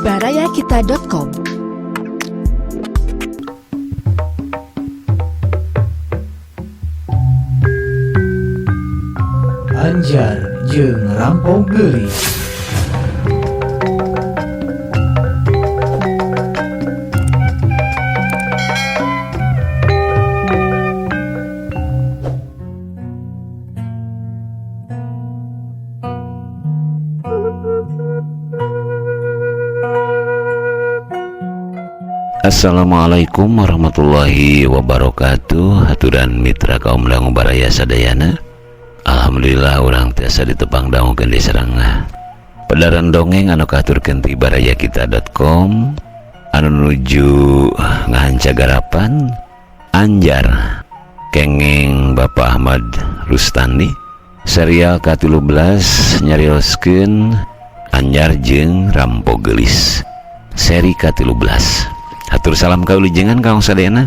barayakita.com. Anjar jeung Rampok Geulis. Assalamualaikum warahmatullahi wabarakatuh. Haturan mitra kaum dangu baraya sadayana. Alhamdulillah urang tiasa ditepang dangukeun di sarengah pedaran dongeng anu kahaturkeun ti barayakita.com anu nuju ngahanca garapan Anjar kengeng Bapak Ahmad Rustandi serial ka-13 nyarioskeun Anjar jeung Rampok Geulis seri ka-13. Hatur salam kaulijengan kaum sadayana,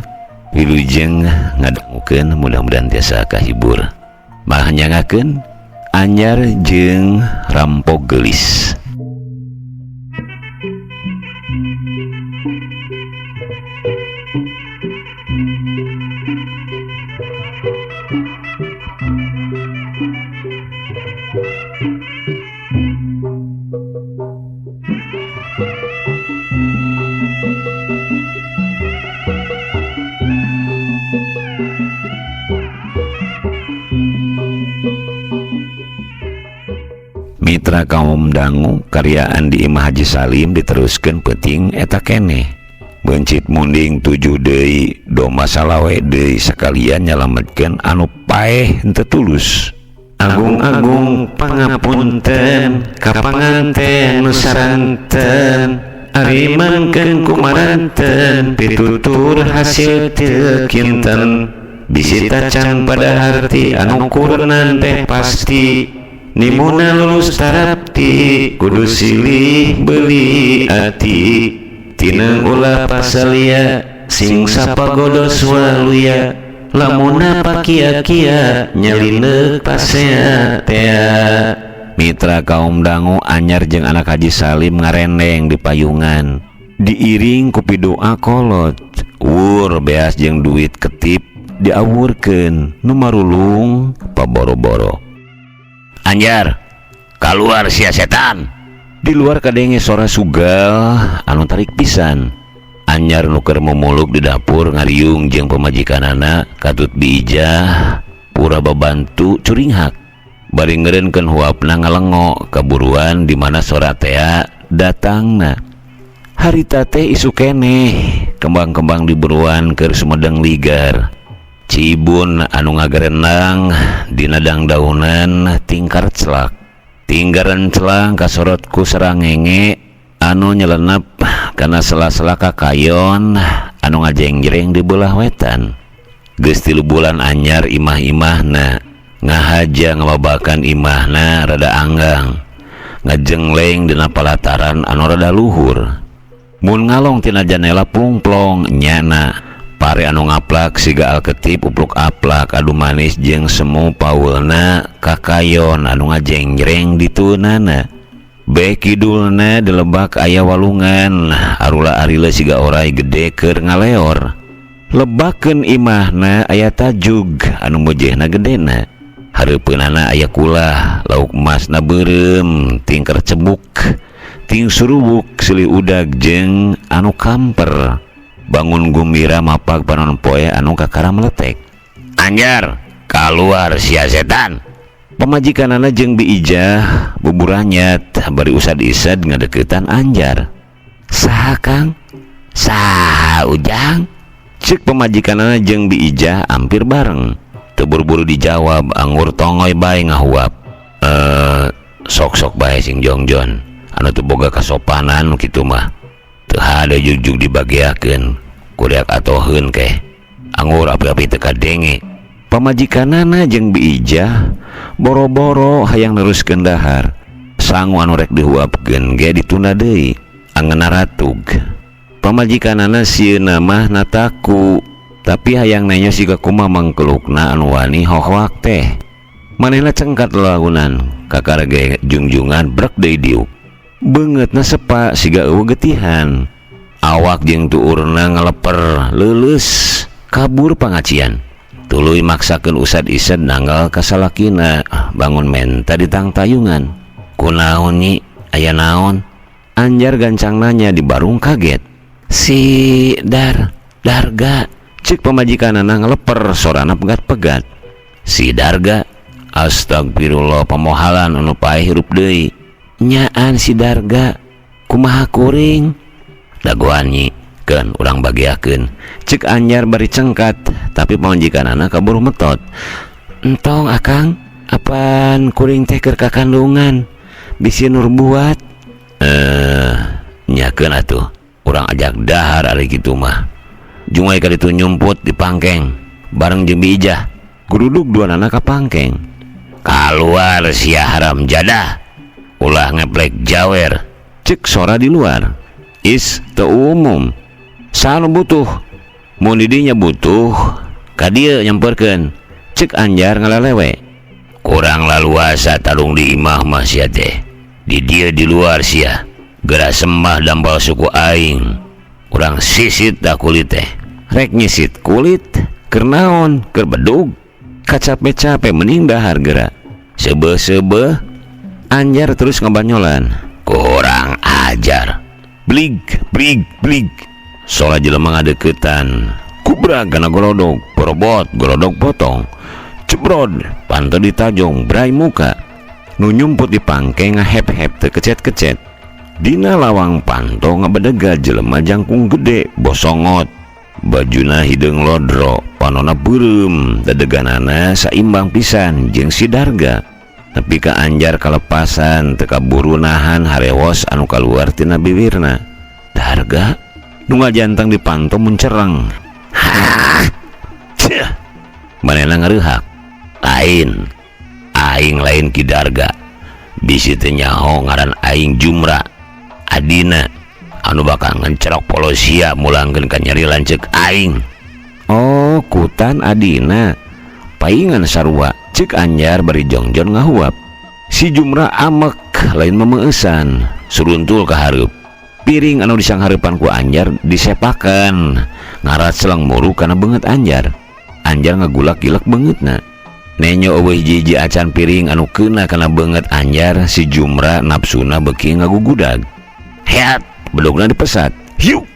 wilujeng ngadangukeun mudah-mudahan tiasa kahibur. Malah nyangakeun Anjar jeung Rampok Geulis. Mitra kaum dangu karyaan di Imah Haji Salim diteruskan penting eta keneh. Bencit munding 7 deui doma salawe deui sekalian nyalametkeun anu paeh henteu tulus. Agung-agung pangapunten ka panganten nu saranten ari mangkeun kumaranten pitutur hasil teu kinten bisi tacan pada harti anu kurnan teh pasti nimuna lulus tarapti kudu silih beli ati tinang ulah pasalia sing sapagodos waluya lamuna pakia-kia nyalineuk pasea tea. Mitra kaum dangu Anyar jeung anak Haji Salim ngarendeng di payungan diiring ku pidoa kolot wur beas jeung duit ketip diawurkeun nu marulung paboro-boro. Anjar, keluar sia setan. Di luar kadenge sora sugal anu tarik pisan. Anjar nu keur mumuluk di dapur ngariung jeung pamajikanana katut biijah pura babantu curinghak. Bari ngeureunkeun huapna ngalengo kaburuan di mana sora tea datangna. Harita teh isuk keneh kembang-kembang di buruan keur sumedeng ligar. Cibun anu ngagerenang dina dangdaunan tingkar celak. Tinggaran celang kasorot ku serangenge anu nyelenep kana sela-sela kakayon anu ngajengjereng di belah wetan. Geus 3 bulan anyar imah-imahna ngahaja ngababakan imahna rada anggang ngajengleng dina palataran anu rada luhur. Mun ngalong tina janela plungplong nyana pare anu ngaplak siga alketip upluk aplak adu manis jeung semu paulna kakayon anu ngajenggreng ditunana. Beh kidulna dilebak aya walungan arula arile siga orai gede keur ngaleor. Lebakeun imahna aya tajug anu mejehna gedena. Hareupeunana aya kulah lauk emasna beureum tingker cebuk ting surubuk silih udag jeung anu kamper. Bangun gumira mapak panon poe anu kakara meletek. Anjar, keluar sia setan. Pamajikanana jeung biijah buburanyat bari usad-isad ngadeukeutan Anjar. Saha Kang? Saha Ujang? Ceuk pamajikanana jeung biijah hampir bareng. Teu buru-buru dijawab, anggur tongoy bae ngahuap. Sok-sok bae sing jongjon. Anu teu boga kasopanan kitu mah. Teu hade jugjug dibageakeun kureak atoheun keh anggur api-api teu kadenge. Pamajikanana jeung biijah boro-boro hayang neruskeun dahar. Sangu anu rek dihuapkeun ge ditunda deui angeuna ratug. Pamajikanana sieuna mah nataku tapi hayang nanya siga kumaha mangkelukna anu wani hohoak teh. Manehna cengkat lalagunan kakara ge jungjungan brek deui diuk. Beungeutna sepa siga euweuh getihan. Awak jeung tuurna ngaleper leuleus kabur pangacian. Tuluy maksakeun usad ised nanggal ka salakina bangun menta ditangtayungan. Kunaon, Nyi? Aya naon? Anjar gancang nanya di barung kaget. Si Darga, cek pamajikanana ngaleper, sorana pegat-pegat. Si Darga? Astagfirullah, pamohalan anu paeh hirup deui. Nyaan, si Darga. Kumaha kuring? Dagoan, Nyi, keun urang bageakeun, cek Anjar bari cengkat, tapi pamajikanana kaburu metot. Entong, Akang, apan kuring teh keur kakandungan, bisi nur buat. Eh, nyakeun atuh, urang ajak dahar ari kitu mah. Jungai ka ditu nyumput di pangkeng bareng jeung Bi Ijah. Gurudug duanana ka pangkeng. Kaluar sia, haram jadah, ulah ngeplek jawer, cek sora di luar. Is, teu umum. Saha nu butuh? Mun di dinya butuh, ka dieu nyamperkeun, cek Anjar ngalelewe. Kurang laluasa tarung di imah mah sia teh. Di dieu di luar sia. Geura sembah dampal suku aing. Urang sisit dah kulit teh. Rek nyisit kulit keur naon? Keur bedug? Kacape-cape, mending dahar geura. Seubeuh-seubeuh. Anjar terus ngabanyolan. Kurang ajar. Blig blig blig. Sora jelema ngadeukeutan. Kubrag kana golodog, borobot golodog potong. Cebrod, panto ditajong, bray muka. Nu nyumput di pangkeng ngahep-hep teu kecet-kecet. Dina lawang panto ngabedega jelema jangkung gede, bosongot. Bajuna hideung lodro, panona beureum, dedeganana saimbang pisan jeung si Darga. Nepi ka Anjar kalepasan teu kaburu nahan harewos anu kaluar tina bibirna. Darga? Nu ngajantang di panto muncereng. Hah! Ceuh! Manehna ngareuhak. Lain. Aing lain Ki Darga. Bisi teu nyaho ngaran aing Jumra. Adina anu bakal ngencerok polo sia mulangkeun ka nyeri lanceuk aing. Oh, kutan adina. Paingan sarua, cek Anjar bari jongjon ngahuap. Si Jumra amek lain memeueusan, suruntul ka hareup. Piring anu disanghareupan ku Anjar disepakan, ngarat selang muru kana beungeut Anjar. Anjar ngagulak-gilek beungeutna. Nenyo euweuh hiji-hiji acan piring anu keuna kana beungeut Anjar, si Jumra nafsuna beuki ngagugudag. Heat, bedogna dipesat. Hiuk!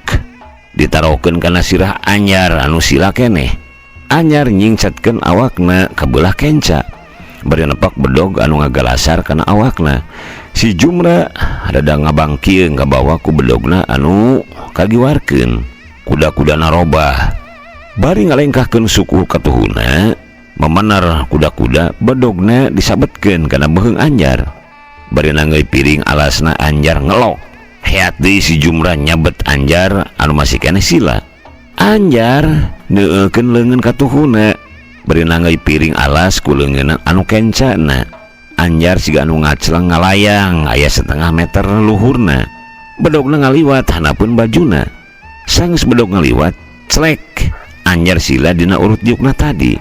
Ditarokeun kana sirah Anjar anu sila keneh. Anjar nyingcetkeun awakna kabelah kenca. Bari nepak bedog anu ngagalasar kana awakna. Si Jumra rada ngabangkieung kabawa ku bedogna anu kagiwarkeun. Kuda-kudana robah. Bari ngalengkahkeun suku katuhuna, memener kuda-kuda, bedogna disabetkeun kana beuheung Anjar. Bari nanggeuy piring alasna, Anjar ngelok. Heat deui si Jumra nyabet Anjar anu masih keneh sila. Anjar neuekeun leungeun katuhuna, bari nanggeuy piring alas ku leungeunna anu kencana. Anjar siga anu ngacleng ngalayang aya setengah meter luhurna. Bedogna ngaliwat handapeun bajuna. Sanggeus bedog ngaliwat, clek, Anjar sila dina urut diukna tadi.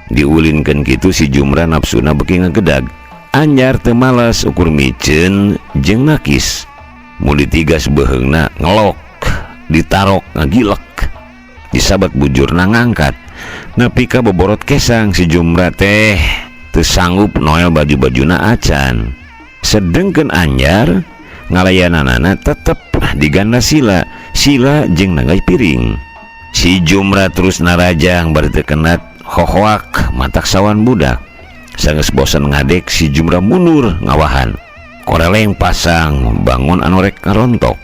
Diulinkeun kitu si Jumra nafsuna beuki ngagedag. Anjar teu males ukur miceun jeung nakis. Mun ditigas beuheungna ngelok, ditarok ngagilek. Disabat bujurna ngangkat. Nepi ka boborot kesang si Jumra teh teu sanggup noel baju-bajuna acan. Sedengkeun Anjar ngalayananana tetep diganda sila, sila jeung nanggay piring. Si Jumra terus narajang bari teu kenat hohoak matak sawan budak. Sanggeus bosen ngadek, si Jumra mundur ngawahan. Koreleng pasang bangun anu rek ngarontok.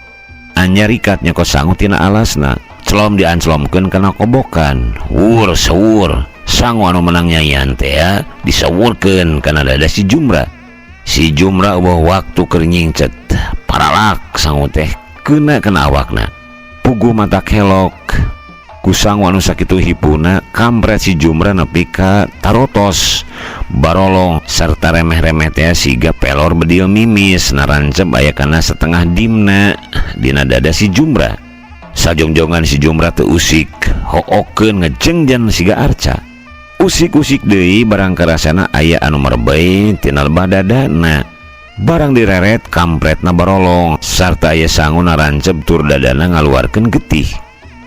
Anjar rikat nyokot sangu tina alasna. Celom dianclomkeun kana kobokan. Wur sewur. Sangu anu menang nyanyian teh disewurkeun kana dada si Jumra. Si Jumra euweuh waktu keur nyingcet. Paralak sangu teh keuna kana awakna. Puguh mata kelok. Ku sangu anu sakitu hipuna kampret si Jumra nepi ka tarotos. Barolong serta remeh-remeh teh siga pelor bedil mimis narancep aya kana setengah dimna dina dada si Jumra. Sajongjongan si Jumra teu usik, hookeun ngejengjen siga arca. Usik-usik deui barang karasana aya anu merebey tina lebah dadana. Barang direret kampretna barolong sarta aya sangu naranceb tur dadana ngaluarkeun getih.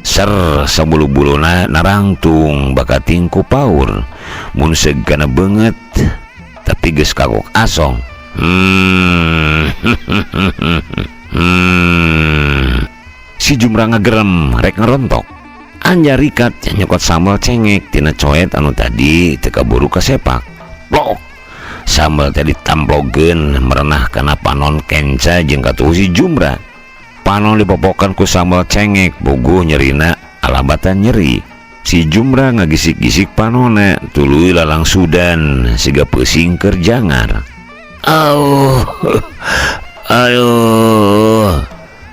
Ser sabulu-buluna narangtung bakating ku paur. Mun seug kana beungeut tapi geus kagok asong. Si Jumra ngagerem rek ngerontok. Anjar rikat nyokot sambal cengek tina coet anu tadi teu kaburu kasepak. Plok. Sambal teh ditamplogeun merenah kana panon kenca jeung katuhu si Jumra. Panon dipopokan ku sambal cengek puguh nyerina alabatan nyeri. Si Jumra ngagisik-gisik panona tuluy lalangsudan siga peusing keur jangar. Auh, aduh,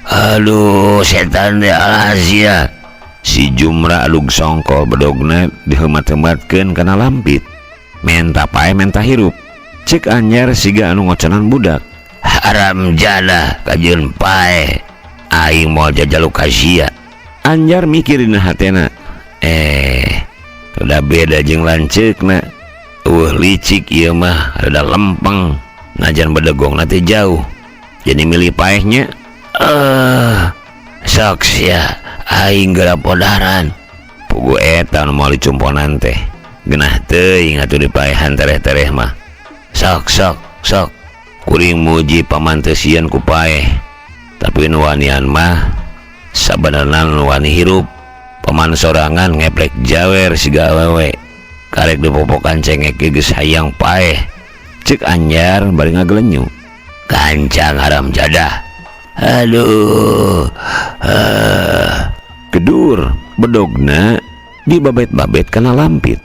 aduh, setan teh alah. Si Jumra alug songkol bedogna diheumat-heumatkeun kana lampit. Menta paeh menta hirup. Cek Anjar siga anu ngoconan budak. Haram jadah kajeun paeh. Aing moal jajaluk ka sia. Anjar mikir dina hatena. Rada beda jeung lanceukna. Eueuh licik ieu mah rada lempeng. Najan bedegongna teh jauh. Jadi milih paehnya. Sok sia aing geura podaran. Puguh eta nu moal dicumponan teh. Geunah teuing atuh dipaehan tereh-tereh mah. Sok sok sok. Kuring muji paman teu sieun ku paeh. Tapi nu wanian mah sabenerna nu wani hirup. Paman sorangan ngeplek jawer siga awewe. Karek dipopokan cengek ge geus hayang paeh. Cek Anjar bari ngagelenyu. Gancang haram jadah. Aduh. Kedur bedogna dibabet-babet kana lampit.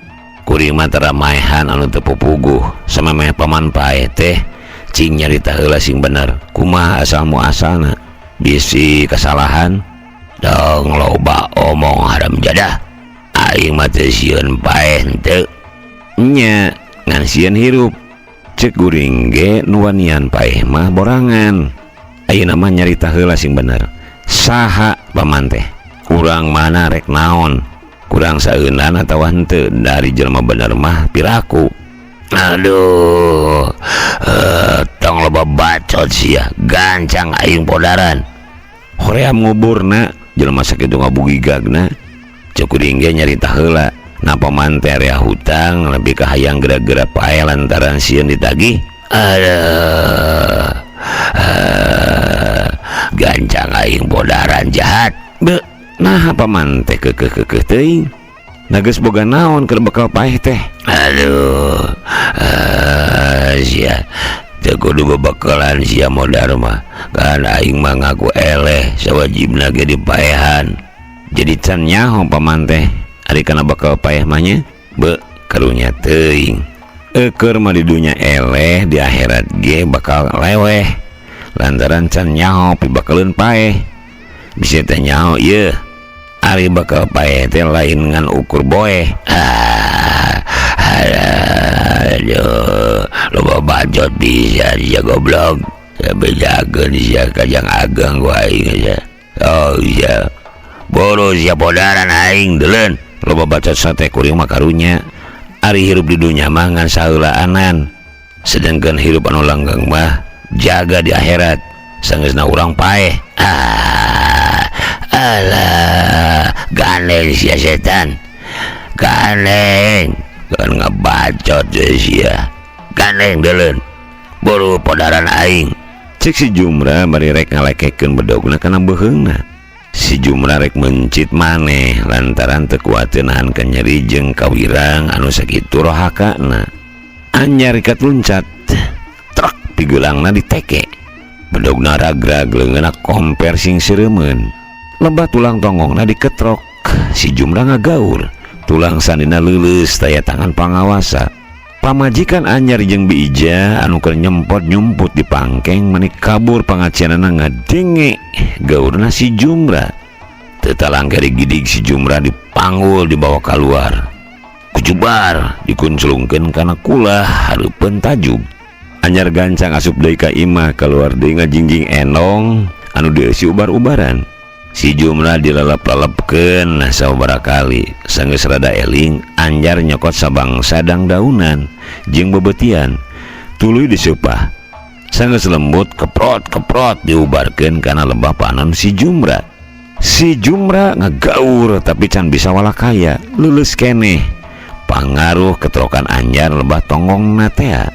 Kuring mah tara maehan anu teu pupuguh samemeh paman paeh teh cing nyarita heula sing bener. Kumaha asal muasalna? Bisi kasalahan dong loba omong haram jadah. Aing mah teu sieun paeh henteu. Nya ngan sieun hirup. Cek kuring ge nu wanian paeh mah borangan. Ayeuna mah nyarita heula sing bener. Saha paman teh? Urang mana rek naon? Kurang saeunan atawa henteu dari jelema bener mah piraku. Aduh, tong loba bacot sia, gancang aing podaran. Hoream nguburna, jelema sakitu ngabugigagna. Cek kuring ge nyarita heula. Na paman teh area hutang lebih ka hayang geura-geura paeh lantaran sieun ditagih. Aduh, gancang aing podaran jahat. Be, nah paman teh keukeuh-keukeuh teuing. Nah geus boga naon keur bekal paeh teh? Aduh, sia teu kudu bebekalan sia modar mah. Kan aing mah ngaku eleh sawajibna ge dipaehan. Jadi can nyaho paman teh ari kana bekal paeh mah nya? Be, karunya teuing. Eueur mah di dunya eleh di akhirat ge bakal leweh. Lantaran can nyaho pibakaleun paeh. Bisa teh nyaho ieu. Ari bakal paeh teh lain ngan ukur boeh. Aduh, loba bacot bisa sia goblok. Bejakeun sia kajang ageng ku aing sia. Oh sia. Boro sia podaran aing deuleun. Loba bacot sate kuring mah karunya. Ari hirup di dunya mah ngan saheulaanan. Sedangkan hirup anu langgeng mah jaga di akhirat. Sanggeusna urang paeh. Alah, gandeng sia setan. Gandeng. Kan ngebacot sia. Gandeng deuleun. Boro podaran aing. Cek si Jumra bari rek ngalekekeun bedogna kana beuheungna. Si Jumra rek mencit maneh lantaran teu kuateun nahan kanyeri jeung kawirang anu sakitu rohakana. Anjar ikat luncat. Trek pigeulangna diteke. Bedogna ragrag leungeunna komper sing seureumeuun. Lebah tulang tonggongna diketrok. Si Jumra ngagaur. Tulang sandina leuleus taya tangan pangawasa. Pamajikan Anjar jeung Bi Ija anu keur nyempot nyumput di pangkeng meni kabur pangacianana ngadenge gaurna si Jumra. Teu talangke digidig si Jumra dipanggul dibawa kaluar. Kujubar dikunculungkeun kana kulah hareupeun tajug. Anjar gancang asup deui ka imah kaluar deui ngajingjing enong anu dieusi ubar-ubaran. Si Jumra dilalap-lalapkeun sababaraha kali. Sanggeus rada eling, Anjar nyokot sabangsa dangdaunan jeung bebetian. Tuluy diseupah. Sanggeus lembut keprot-keprot diubarkeun kana lebah panon si Jumra. Si Jumra ngagaur tapi can bisa walakaya, leuleus keneh. Pangaruh ketrokan Anjar lebah tonggongna tea.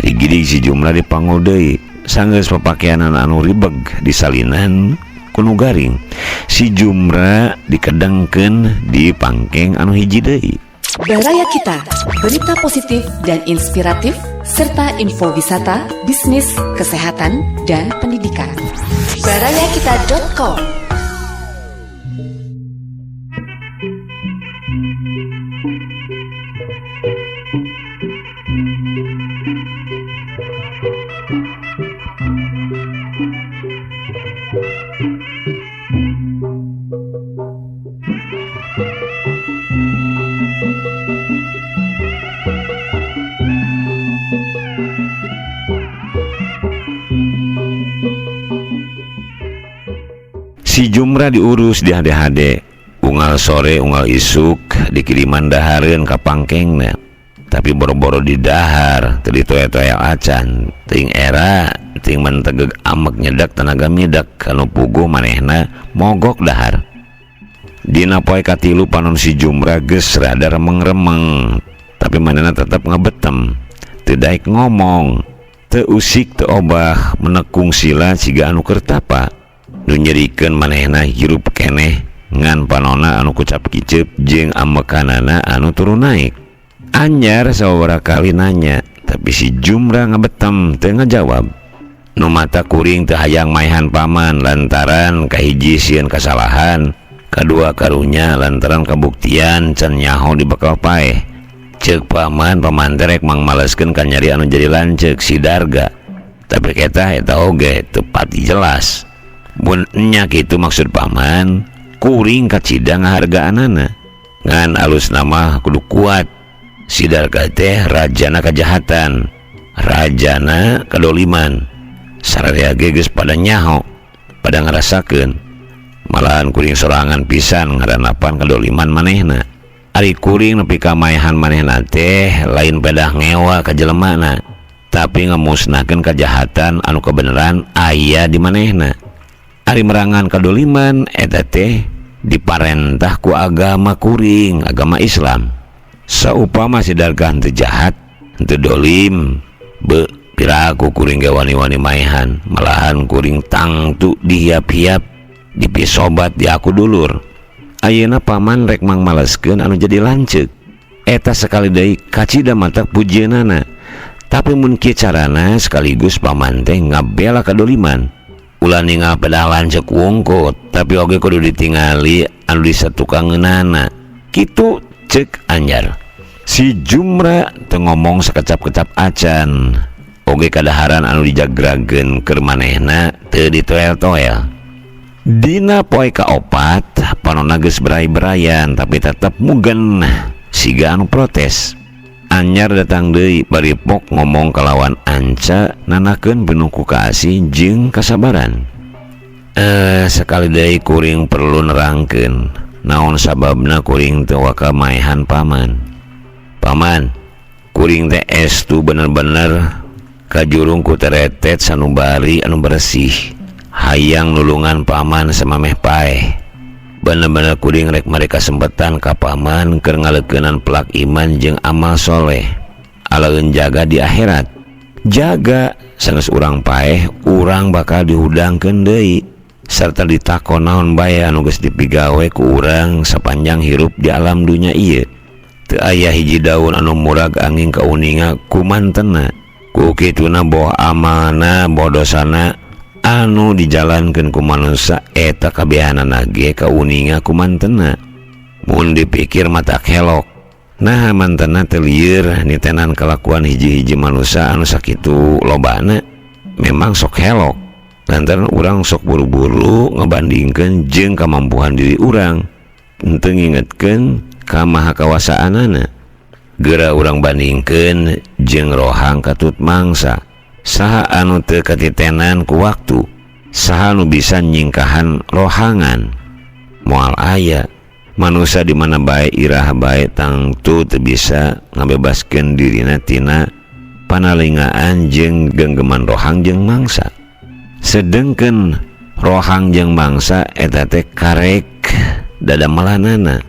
Rigidig si Jumra dipanggul deui. Sanggeus papakeanan anu ribeg disalinan ku nu garing. Si Jumra dikedengkeun di pangkeng anu hiji deui. Baraya Kita, berita positif dan inspiratif, serta info wisata, bisnis, kesehatan, dan pendidikan. Barayakita.com. Si Jumra diurus di hade-hade. Unggal sore unggal isuk dikiriman dahareun ka pangkengna. Tapi boro-boro didahar teu ditoya-toya acan. Teuing era teuing mentegeg amek nyedak tenaga midak anu puguh manehna mogok dahar. Dina poe katilu panon si Jumra geus rada remeng-remeng, tapi manehna tetep ngebetem. Teu daek ngomong, teu usik teu obah, menekung sila siga anu keur tapa. Nu nyerikeun manehna hirup keneh ngan panona anu kucap kiceup jeung amekanana anu turun naik. Anjar sababaraha kali nanya, tapi si Jumra ngebetem teu ngajawab. Nu mata kuring teu hayang maehan paman lantaran kahiji sieun kasalahan, kadua karunya lantaran kabuktian can nyaho di bekal paeh. Ceuk paman, paman teh rek mangmaleskeun ka nyari anu jadi lanceuk si Darga. Tapi eta eta oge teu pati jelas. Mun nya kitu maksud paman, kuring kacida ngahargaanana. Ngan alus nama kudu kuat. Si Darga teh rajana kajahatan, rajana kadoliman. Sararea ge geus pada nyaho, pada ngarasakeun. Malahan kuring sorangan pisan ngaranapan kadoliman manehna. Ari kuring nepi ka maehan manehna teh lain pedah ngewa ka jelemana, tapi ngamusnahkeun kajahatan anu kebenaran aya di manehna. Ari merangan kadoliman eta teh diparentah ku agama kuring, agama Islam. Saupama si Darga henteu jahat, henteu dolim, be piraku kuring ge wani-wani maehan, malahan kuring tangtu dihiap-hiap, dipisobat di aku dulur. Ayeuna paman rek mangmaleskeun anu jadi lanceuk. Eta sekali deui kacida mata pujieunana. Tapi mun kieu carana sekaligus paman teh ngabela kadoliman. Ulah ningal pedah lanceuk wungkut, tapi oge kudu ditingali anu disatukangeunana. Kitu ceuk Anjar. Si Jumra teu ngomong sakecap-kecap acan. Oge kadaharan anu dijagrageun keur manehna teu ditoel-toel. Dina poe kaopat panonna geus berai-berayan tapi tetep mugen siga anu protes. Anjar datang deui bari pok ngomong kalawan anca nanakeun penuh ku kaasih jeung kasabaran. Sekali deui kuring perlu nerangkeun naon sababna kuring teu waka maehan paman. Paman, kuring teh estu bener-bener kajurung ku teretet sanubari anu bersih. Hayang nulungan paman samameh paeh. Bener-bener kuring rek mereka sempetan ka paman keur ngaleukeunan pelak iman jeung amal soleh. Alaeun jaga di akhirat. Jaga sanggeus urang paeh, urang bakal dihudangkeun deui serta ditakon naon bae anu geus dipigawe ku urang sapanjang hirup di alam dunya ieu. Teu aya hiji daun anu murag angin kauninga ku mantena. Ku kituna boh amalna boh dosana anu dijalankeun ku manusa eta kabehanana ge kauninga ku mantena. Mun dipikir mata kelok. Nah mantena teu lieur nitenan kalakuan hiji-hiji manusa anu sakitu lobana memang sok helok. Lantaran urang sok buru-buru ngebandingkeun jeung kamampuan diri urang, henteu ngingetkeun ka mahakawasaanana. Geura urang bandingkeun jeung rohang katut mangsa. Saha anu teu katitenan ku waktu, saha anu bisa nyingkahan rohangan. Moal aya manusa di mana bae iraha bae tangtu teu bisa ngabebaskeun dirina tina panalingaan jeung genggeman rohang jeung mangsa. Sedengkeun rohang jeung mangsa eta teh karek dadamelanana.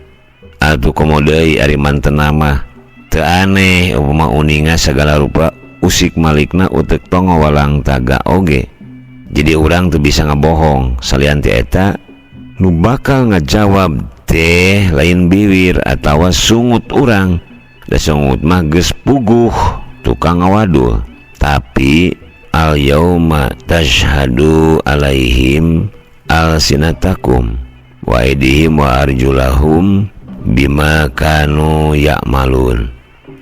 Atuh komo deui ari mantena mah teu aneh upama uninga sagala rupa usik malikna utek tongo walang taga oge. Jadi urang teu bisa ngabohong salian ti eta nu bakal ngajawab teh lain biwir atawa sungut urang. Da sungut mah geus puguh tukang ngawadul. Tapi al yauma tashhadu alaihim alsinatakum wa aydihim wa arjulahum bima kanu ya'malun.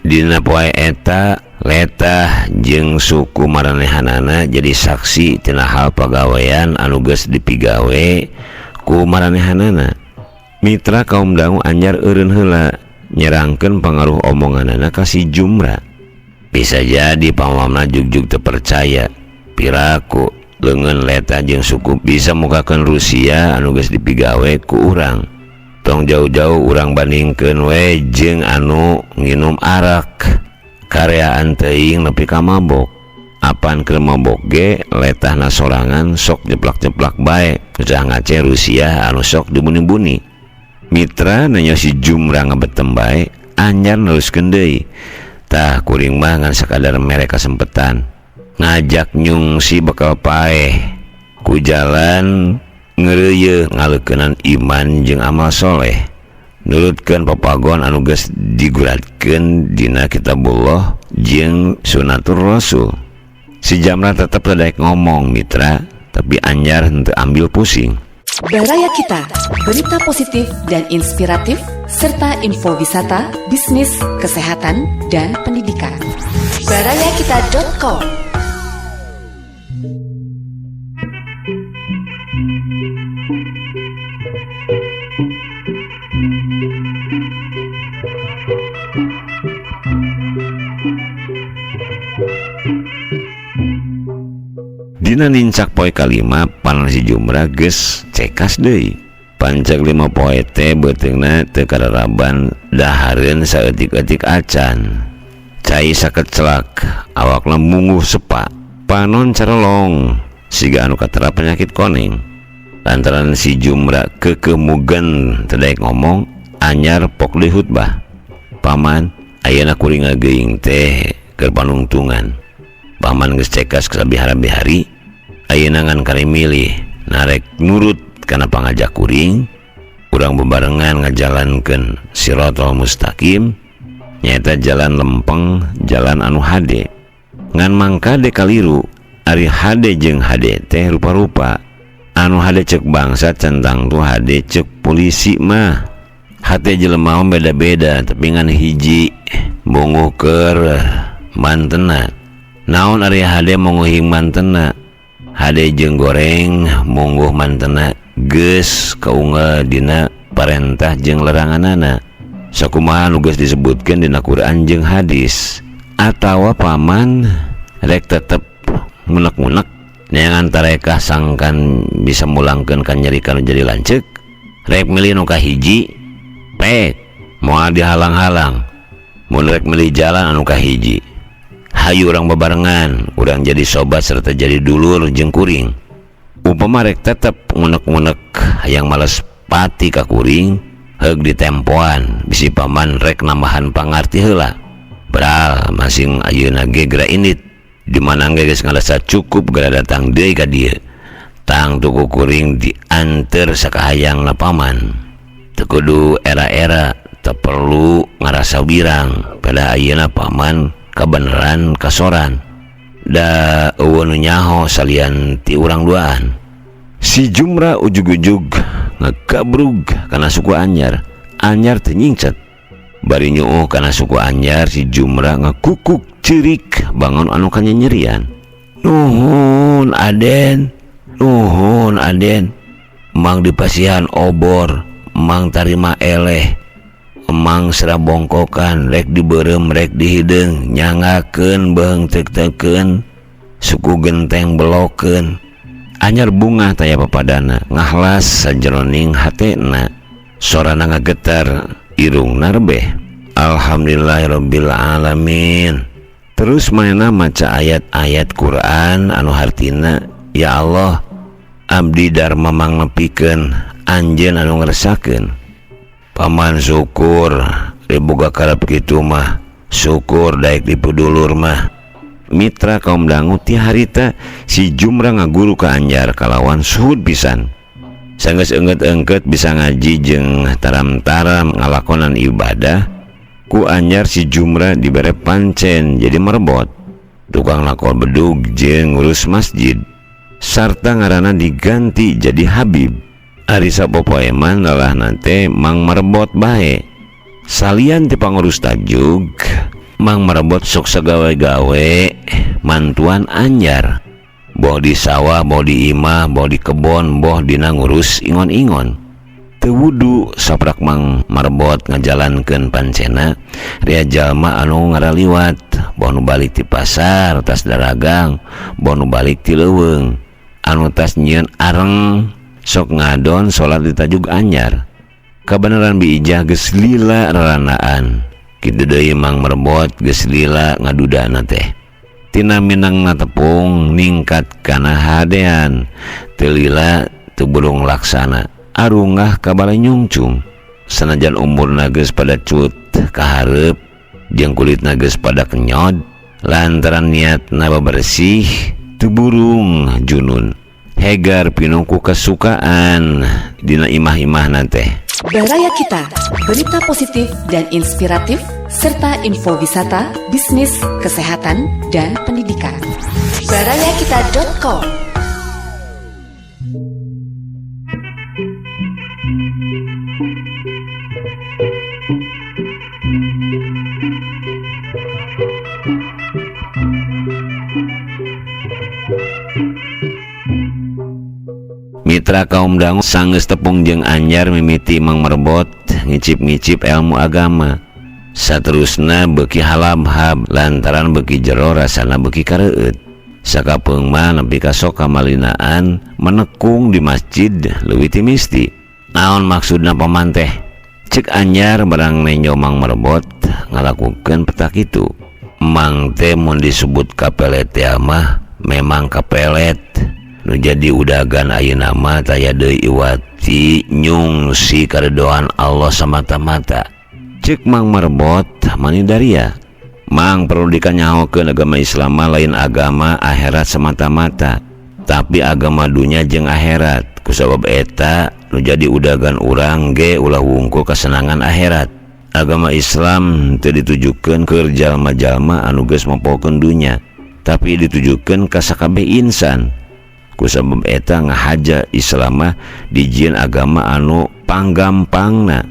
Dina poe eta letah jeung suku maranehanana jadi saksi tina hal pagawean anu geus dipigawe ku maranehanana. Mitra kaum dangu Anjar eureun heula nyerangkeun pangaruh omonganana ka si Jumra. Bisa jadi pamamna jugjug teu percaya. Piraku leungeun letah jeung suku bisa mukakeun Rusia anu geus dipigawe ku urang. Tong jauh-jauh urang bandingkeun we jeung anu nginum arak. Kareaan teuing nepi ka mabok. Apan keur mabok ge letahna sorangan sok jeplak-jeplak bae. Ucah ngace Rusia anu sok dibuni-buni. Mitra nanya si Jumra ngabetem bae, Anjar neruskeun deui. Tah kuring mah ngan sakadar mere kasempetan ngajak nyungsi bekal paeh ku jalan ngeureuyeung ngaleukeunnan iman jeung amal soleh, nurutkeun papagon anu geus diguratkeun dina kitabullah jeung sunatur rasul. Si Jamra tetep teu daek ngomong mitra, tapi Anjar henteu ambil pusing. Baraya Kita, berita positif dan inspiratif, serta info wisata, bisnis, kesehatan, dan pendidikan. Barayakita.com. Dina nincak poe kalima panon si Jumra geus cekas deui. Panceg 5 poe teh beuteungna teu kararaban dahareun saeutik-eutik acan. Cai sakecelak, awakna munguh sepa, panon carelong siga anu katera penyakit koneng. Lantaran si Jumra keukeuh mugen teu daek ngomong, Anyar pok deui khutbah. Paman, ayeuna kuring ngageuing teh keur panungtungan. Paman geus cekas sabihara-bihari, ayeuna ngan kari milih narek nurut kana pangajak kuring, urang bebarengan ngajalankeun siratal mustaqim, nyaeta jalan lempeng, jalan anu hade. Ngan mangkade kaliru, ari hade jeung hade teh rupa-rupa. Anu hade cek bangsa centang tuh hade cek polisi mah. Hate jelema mah beda-beda, tapi ngan hiji bongoh keur mantena. Naon ari hade mongohing mantena? Hade jeung goreng monggoh mantena geus kaunggal dina parentah jeung laranganana. Sakumaha nu geus disebutkeun dina Quran jeung hadis. Atawa paman rek tetep ngunek-ngunek neangan tarekah sangkan bisa mulangkeun ka nyeri kanu jadi lanceuk. Rek milih nu kahiji pek moal dihalang-halang. Mun rek milih jalan anu kahiji, hayu urang bebarengan, urang jadi sobat serta jadi dulur jeung kuring. Upama rek tetep ngunek-ngunek hayang males pati ka kuring, heug ditempoan bisi paman rek nambahan pangarti heula. Beral masing ayeuna ge geura indit, di mana ge geus ngarasa cukup geura datang deui ka dieu. Tang tuku kuring dianteur sakahayangna paman. Teu kudu era-era, teu perlu ngarasa wirang, pada ayeuna paman kabeneran kasoran. Da eueuh nu nyaho salian ti urang duaan. Si Jumra ujug-ujug ngagabrug kana suku Anyar. Anyar teu nyingcet. Bari nyuuh kana suku Anyar, si Jumra ngakukuk ceurik bangun anu kanyanyerian. Nuhun Aden, nuhun Aden. Mang dipasihan obor, mang tarima eleh. Emang sera bongkokan, rek dibeureum rek dihideung, nyangakeun beung teuk-teukeun, suku genteng belokeun. Anyar bungah taya papadana, ngahlas sajeroning hatena. Sorana ngagetar, irungna rebeh. Alhamdulillahirabbil alamin. Terus manehna maca ayat-ayat Quran anu hartina, ya Allah, abdi darma mangnepikeun anjeun anu ngersakeun. Paman syukur diboga karep kitu mah, syukur daek dipudulur mah. Mitra kaum dangu, ti harita si Jumra ngaguru ka Anjar kalawan suhud pisan. Sanggeus eungkeut-eungkeut bisa ngaji jeung taram-taram ngalakonan ibadah, ku Anjar si Jumra dibere pancen jadi merebot, tukang nakol bedug jeung ngurus masjid, sarta ngaranna diganti jadi Habib. Ari sapopoe mah lalahna teh Mang Merebot bae. Salian ti pangurus tajug, Mang Merebot sok sagawe-gawe mantuan Anjar, boh di sawah, boh di imah, boh di kebon, boh dina ngurus ingon-ingon. Teu wudu saprak Mang Marbot ngajalankeun pancena ria jalma anu ngaraliwat, boh nu balik ti pasar tas daragang, boh nu balik ti leuweung anu tas nyieun areng sok ngadon salat di tajug Anjar. Kabeneran Bi Ijah geus lila raranaan, kitu deui Mang Merbot geus lila ngadudana teh. Tina minangna tepung ningkat kana hadean, teu lila teu burung laksana arungah ka balai nyungcung. Sanajan umurna geus pada cut kahareup jeung kulitna geus pada kenyod, lantaran niatna bebersih teu burung junun, hegar pinuh ku kesukaan dina imah-imahna teh. Baraya Kita, berita positif dan inspiratif, serta info wisata, bisnis, kesehatan, dan pendidikan. Barayakita.com. Mitra kaum dangu, sanggeus tepung jeung Anjar mimiti Mang Merbot ngicip-ngicip ilmu agama. Saterusna beuki halabhab lantaran beuki jero rasana beuki kareueut. Sakapeung mah nepi ka sok kamalinaan menekung di masjid leuwih ti misti. Naon maksudna paman teh? Cek Anjar barang nenjo Mang Merbot ngalakukeun petak itu. Mang teh mun disebut kapelet teh mah memang kapelet. Nu jadi udagan ayeuna mah taya deui iwati nyungsi karedoan Allah semata-mata. Cek Mang Marbot mani daria. Mang perlu dikanyahokeun agama Islam mah lain agama akhirat semata-mata, tapi agama dunya jeung akhirat. Kusabab eta nu jadi udagan urang ge ulah wungkul kasenangan akhirat. Agama Islam teu ditujukeun keur jalma-jalma anu geus mopokeun dunya, tapi ditujukeun ka sakabeh insan. Kusabab eta ngahaja Islam mah dijieun agama anu panggampangna,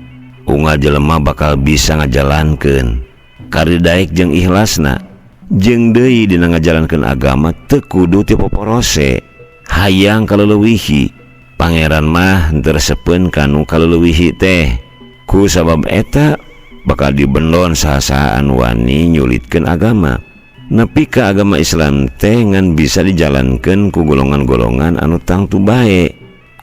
unggal jelema bakal bisa ngajalankeun kari daek jeung ikhlasna. Jeung deui dina ngajalankeun agama teu kudu ti poporose hayang kaleulewihi. Pangeran mah henteu resepeun kanu kaleulewihi teh. Ku sabab eta bakal dibendon saha-saha anu wani nyulitkeun agama. Nepi ka agama Islam teh ngan bisa dijalankeun ku golongan-golongan anu tangtu bae,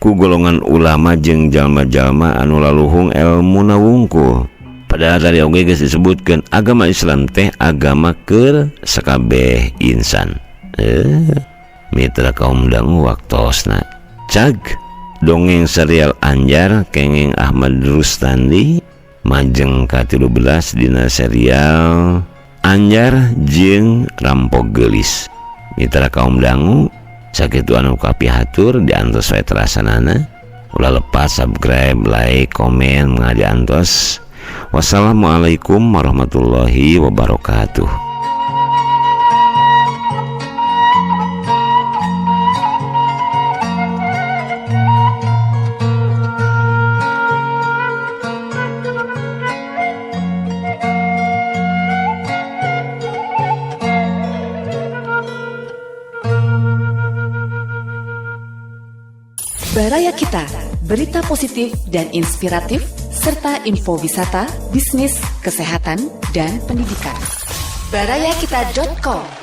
ku golongan ulama jeung jalma-jalma anu laluhung elmuna wungkul. Padahal tadi oge geus disebutkeun agama Islam teh agama keur sakabeh insan. Mitra kaum dangu, waktosna cag dongeng serial Anjar kenging Ahmad Rustandi majeng ka-13 dina serial Anjar jeung Rampok Geulis. Mitra kaum dangu, sakitu anu kapihatur diantos wae terasanana. Ulah lepas subscribe, like, komen, ngadiantos. Wassalamualaikum warahmatullahi wabarakatuh. Baraya Kita, berita positif dan inspiratif, serta info wisata, bisnis, kesehatan, dan pendidikan. Barayakita.com.